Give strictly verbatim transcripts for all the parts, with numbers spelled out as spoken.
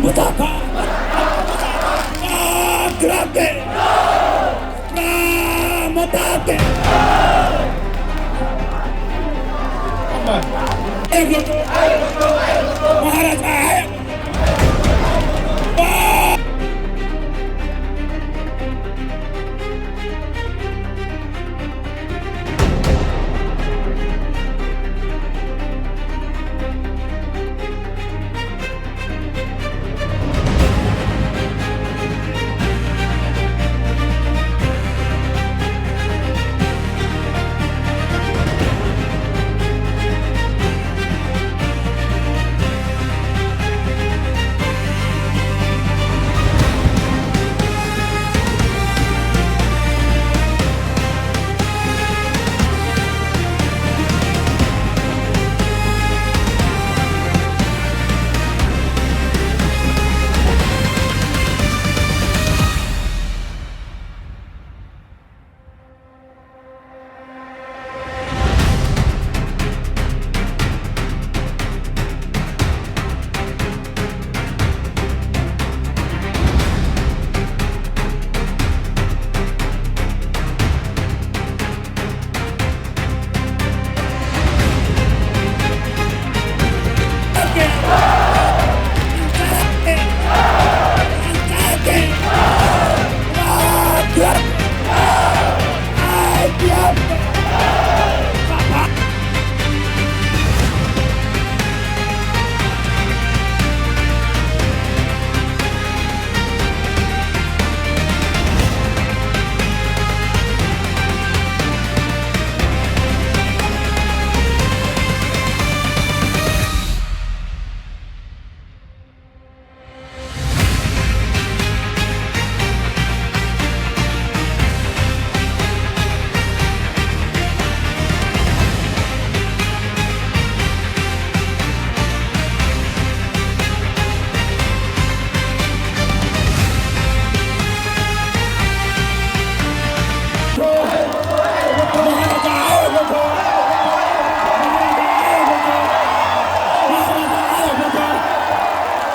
Mutaka! Grande! Mutake! Maharaj hai!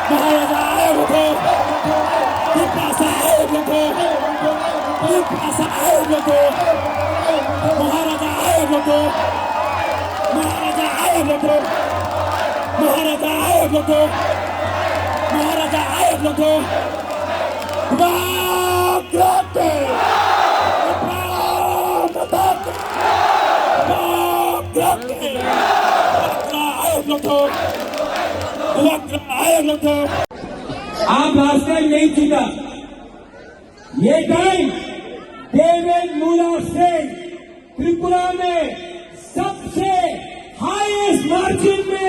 Maharaja ayok loko! Tiprasa ayok loko! Tiprasa ayok loko! Maharaja ayok loko! Maharaja ayok loko! Maharaja ayok loko! Maharaja ayok loko! Demokrati! Demokrati! Demokrati! Ayok loko! Demokrati! Ayok loko! आप रास्ते नहीं छूटा। ये टाइम देवेंद्र मुला से त्रिपुरा में सबसे highest margin में